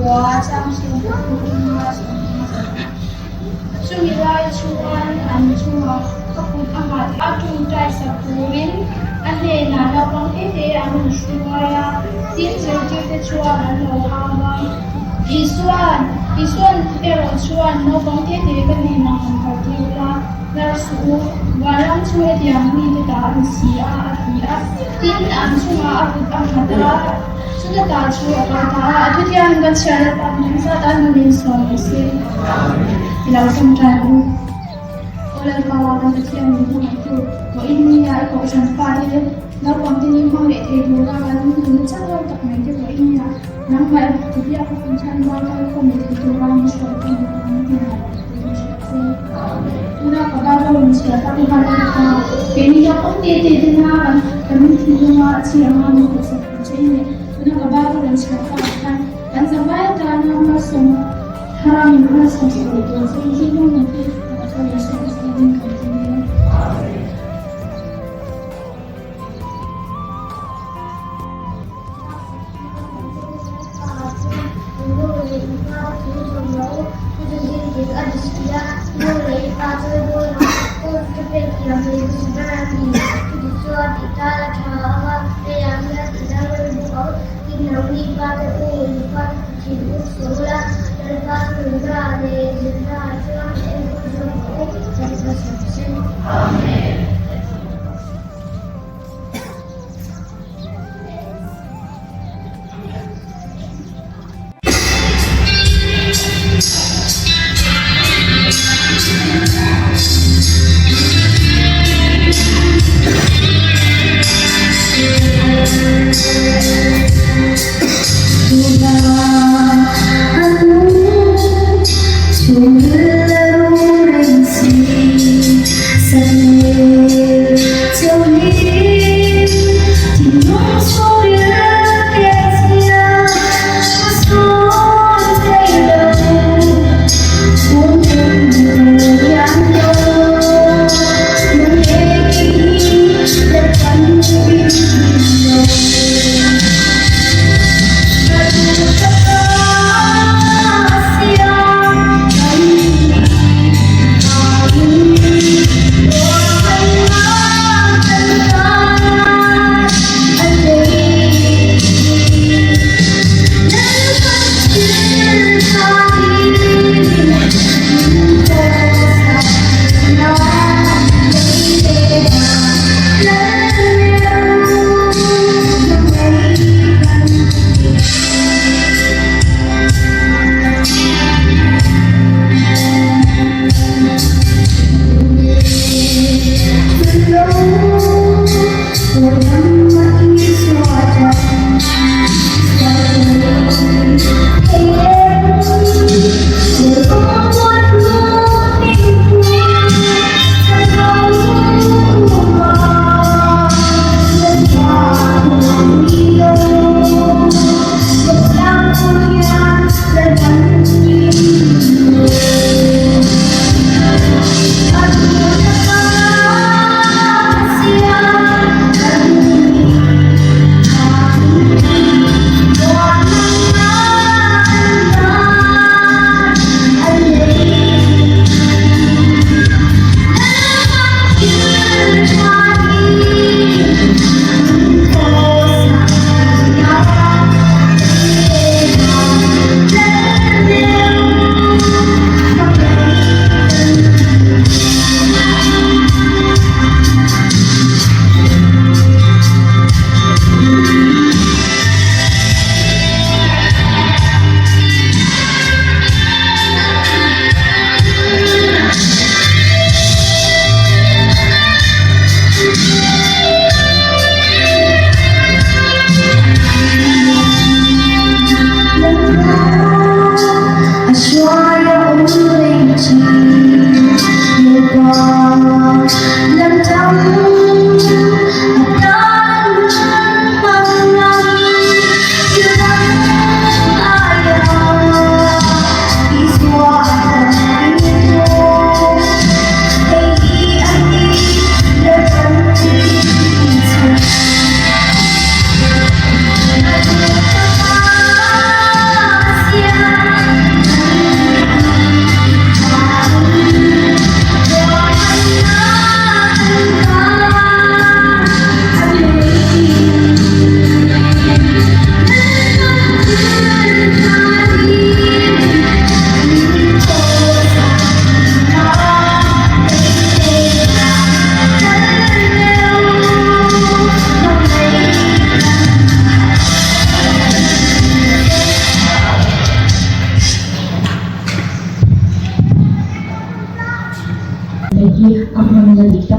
kua chang 35 a 35. Chumi lai chuan an chungah ka kut a nghat a, tawngtai sak turin a hnenah naupang te te an rawn hruai a, tin zirtirte chuan an lo hau a. Isuan, Isuan erawh chuan naupang te te ka hnenah han kal tir ula, hnar suh u, vanram chu hetiang mite ta a ni si a, a ti a. Tin, an chungah a kut a nghat a, chuta ta chu a kal ta a. A thutiang kan chhiar atan engzat a nun in sawi ni se i lo tawngtai u. Aw Lalpa, kan Pathian min hmangaihtu, vawiin nia i kohhran fate naupang te ni hmang leh thei tura kan nunna chak lo tak mai te vawiin nia nangmah i biak a Pathian rual kal khawm leh thei tura min hruai pawh ni ang tih hna lo pui min hrilh che. Tuna ka Bible rawn chhiar tak hi hman a ni ta. Keini naupang te te tena kan kan thinlunga a chi anga min kawhsak tur che i ni. Tuna ka Bible rawn chhiar takah khan kan zavai atana malsawm thara min malsawm sak leh tur che i thinlung nen te ka tho leh hriat a sin kan ti nia. Amen.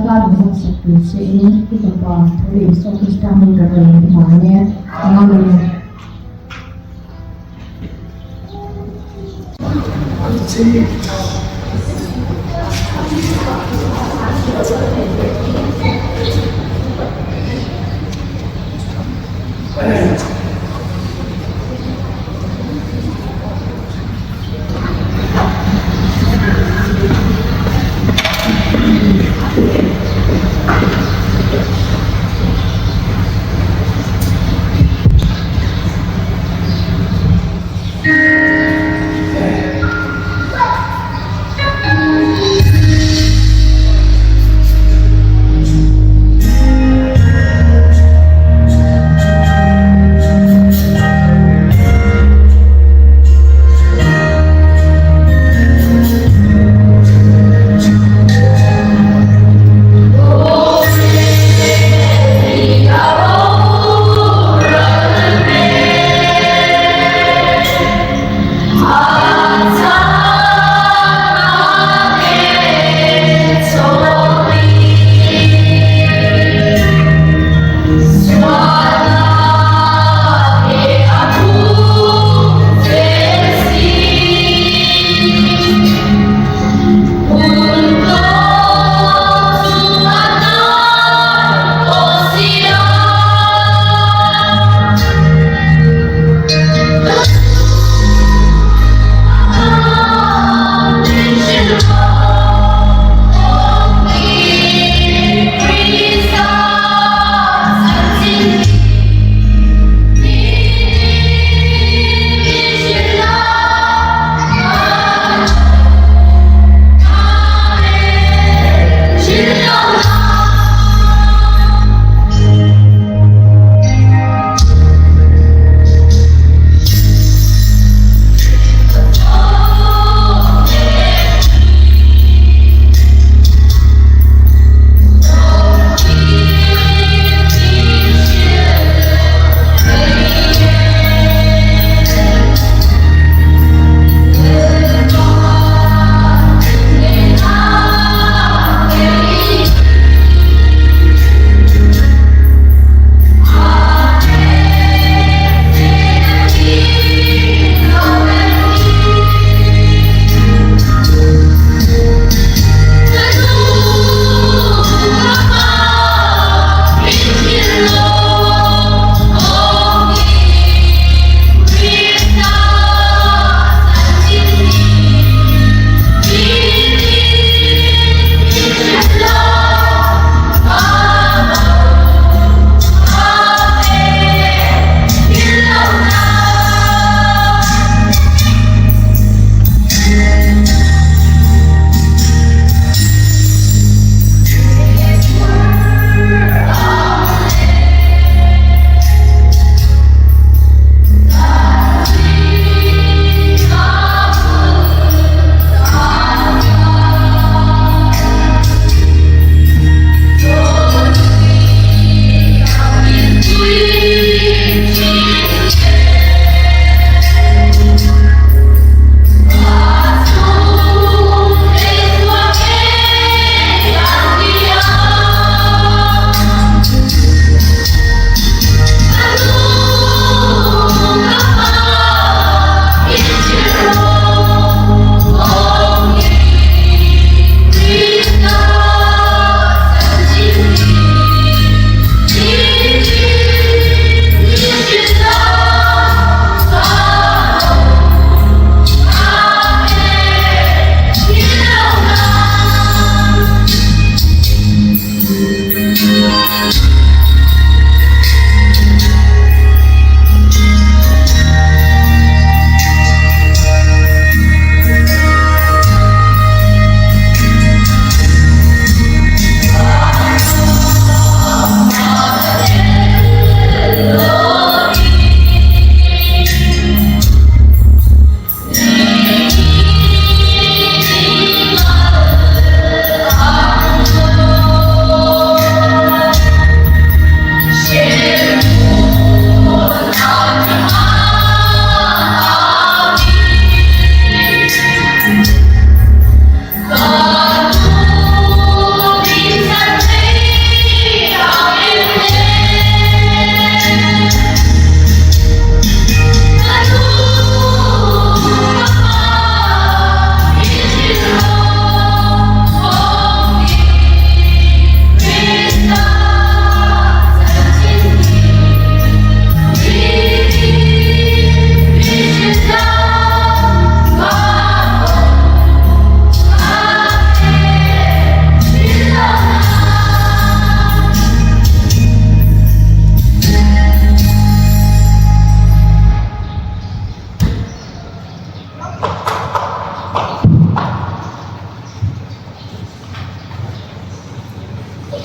Lalpa min hmansak tur che in i Fapa Thu Isua Krista hming kan rawn inhman e. Amen.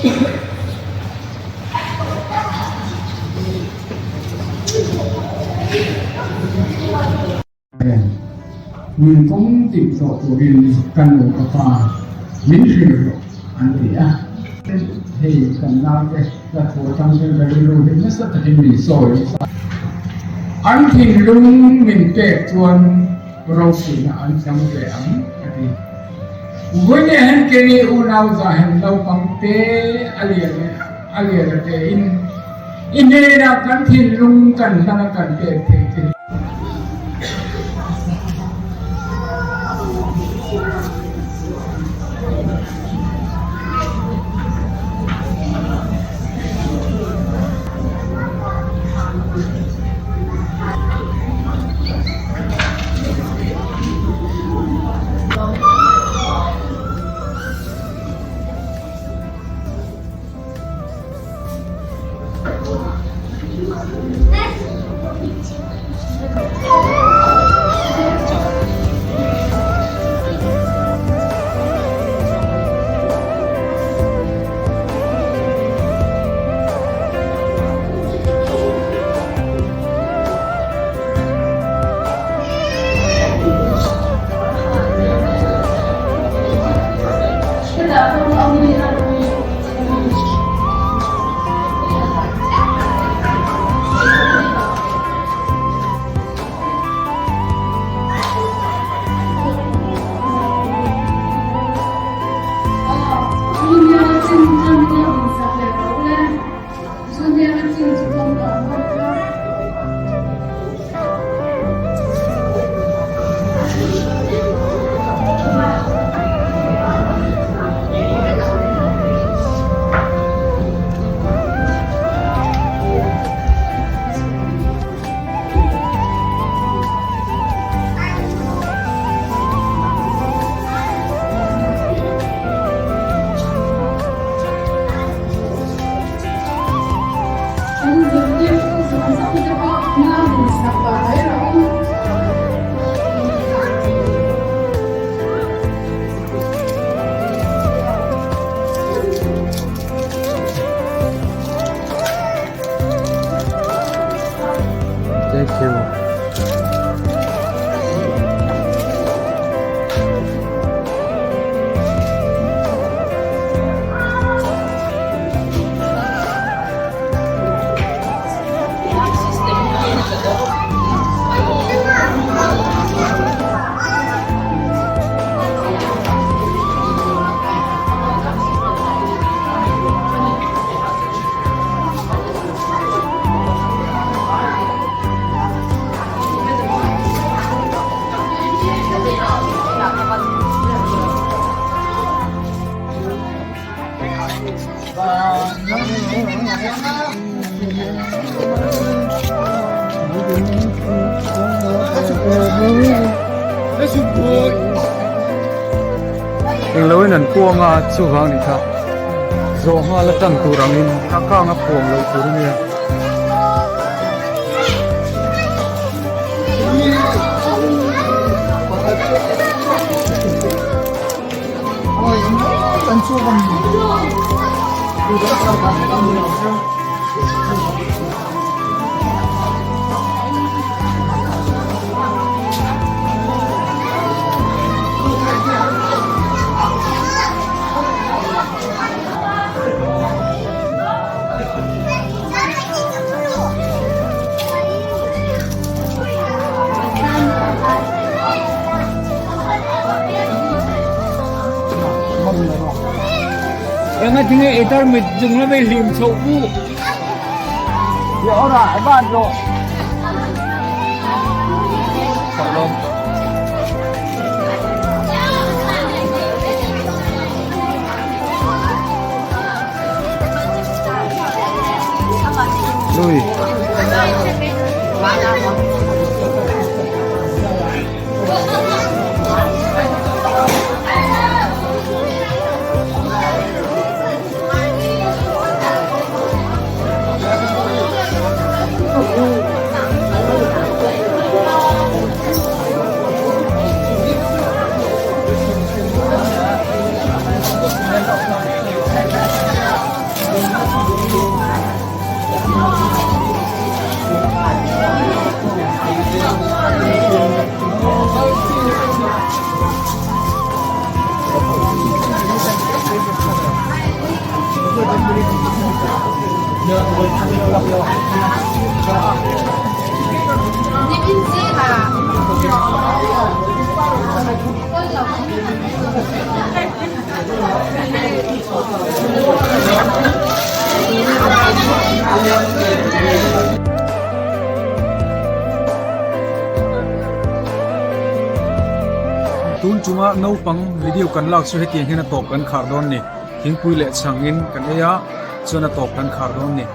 Min kawng dik zawh turin ka nu ka pa min hrilh rawh an ti a. Hei kan naute hla thu atang chuan ka rilru hi nasa takin min sawi nasa. An thinlung min pek chuan ropuina an chang ve ang a ti. Vawinia hian Kenny unau za hian naupang te a lian a lian a tein i hnenah kan thinlung kan hlan a kan pek theih che hi. Thank you. Englo in an puang a chuvang ni kha zawh nghal a tan tur angin a kang a puang lo tur ania. Enga tinge i tarmit chung lamei hlim chhoh bu Lui. Tun chunga naupang video kan lak chu hetiang hian a tawp kan khar dawn ni. Thingpui leh chhangin kan ei a, chuan a tawp kan khar dawn ni.